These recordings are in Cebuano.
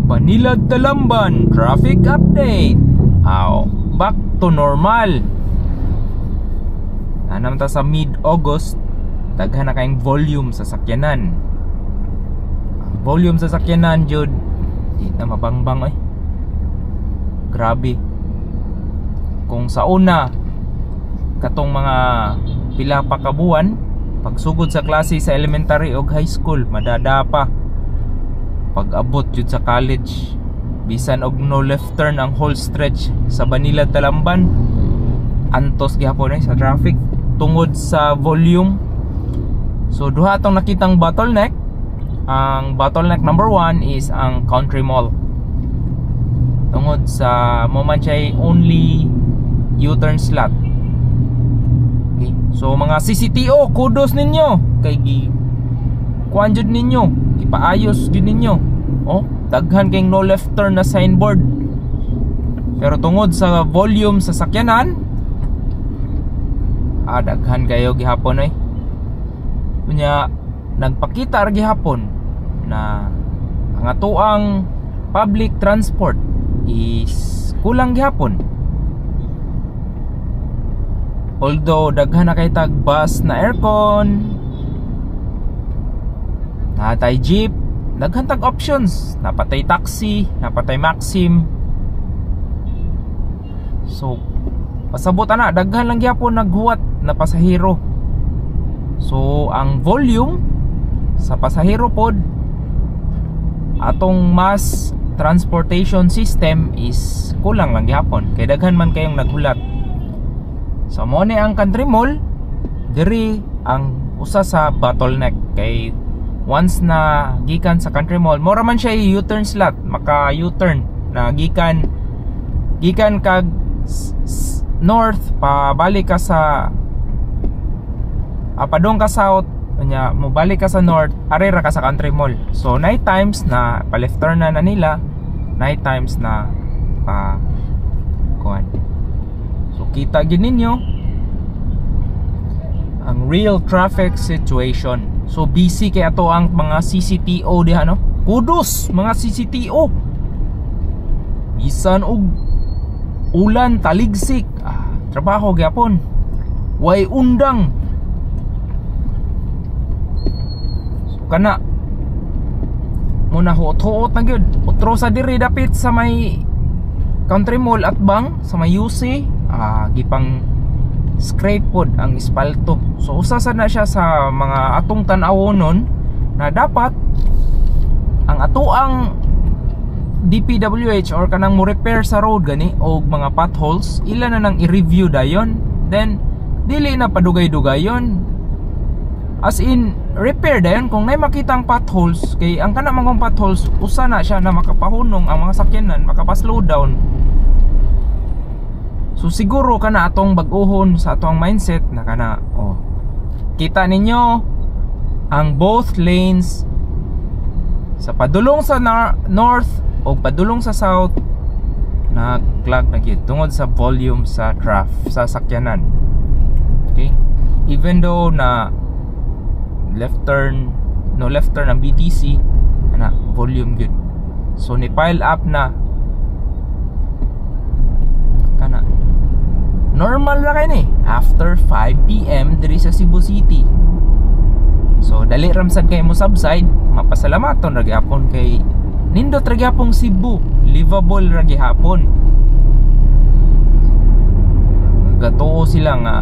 Banilad Talamban traffic update. Aw, back to normal. Naa naman ta sa mid-August, daghan na kayong volume sa sakyanan. Ang volume sa sakyanan jud di na mabangbang, eh. Grabe. Kung sa una, katong mga pila pa ka buwan, pagsugod sa klase sa elementary o high school, madada pa. Pag abot jud sa college, bisan og no left turn ang whole stretch sa Banilad Talamban, antos gihapon eh sa traffic tungod sa volume. So duha atong nakitang bottleneck. Ang bottleneck number 1 is ang Country Mall, tungod sa mo man siya only U-turn slot. Okay. So mga CCTO, kudos ninyo kay gi kuan jud ninyo, ipaayos jud ninyo. Oh, daghan kayong no left turn na signboard. Pero tungod sa volume sa sakyanan, ah, daghan kayo gihapon oy. Unya nagpakita ra gihapon na ang atoang public transport is kulang gihapon. Although daghan na kay tag bus na aircon, natay jeep, daghan tag options, napatay taxi, napatay Maxim. So pasabot ana, daghan lang gyapon naghuwat na pasahero. So ang volume sa pasahero pod, atong mass transportation system is kulang lang gihapon kay daghan man kayong naghulat. So mo ni ang Country Mall diri ang usa sa bottleneck, kay once na gikan sa Country Mall, mora man siya U-turn slot, maka U-turn na gikan gikan kag north, pabalik ka sa padung ka south, unya mobalik ka sa north, ari ra ka sa Country Mall. So night times na pa left turn na, na nila, night times na pa kuan. So kita gid ninyo ang real traffic situation. So busy kay ato ang mga CCTO diha, no. Kudos mga CCTO. Bisan og ulan taligsik, ah, trabaho gyapon. Way undang. So kana muna, huot-huot na gyud. Otro sa diri dapit sa may Country Mall at bang sa may UC, ah, gipang scrape pod ang espalto. So usa sa na siya sa mga atong tan-awonon na dapat ang atoang DPWH or kanang mo repair sa road gani og mga potholes, ila na nang i-review dayon, then dili na padugay-dugayon, as in repair dayon kung nay makita ang potholes, kay ang kana mga potholes, usa na siya na makapahunong ang mga sakyanan, makapa-slow down. So siguro kana atong bag-ohon sa atong mindset na kana, oh, kita ninyo ang both lanes sa padulong sa north o padulong sa south, nag-clog na gyud tungod sa volume sa traffic sa sakyanan. Okay, even though na left turn, no left turn ang BTC ana, volume gyud. So ni pile up na kana. Normal ra kay ni after 5 p.m. diri sa Cebu City. So dali ra sad kay mo subside. Mapasalamaton ra gyapon kay nindot ra gyapon Cebu, livable ra gihapon. Gatuo sila nga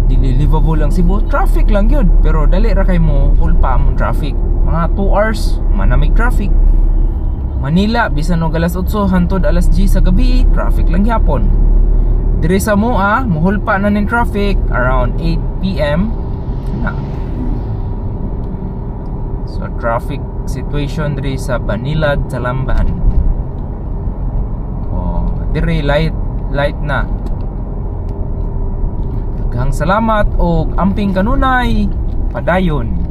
dili livable ang Cebu, traffic lang yun, pero dali ra kay mo hulpa among traffic, mga 2 hours manamig traffic. Manila, bisan og alas 8 hantod alas 10 sa gabi, traffic lang gyapon. Diri sa Moa, muhulpa na ning traffic around 8 p.m. na. So traffic situation diri sa Banilad, Talamban. Oh, diri light light na. Daghang salamat og amping kanunay, padayon.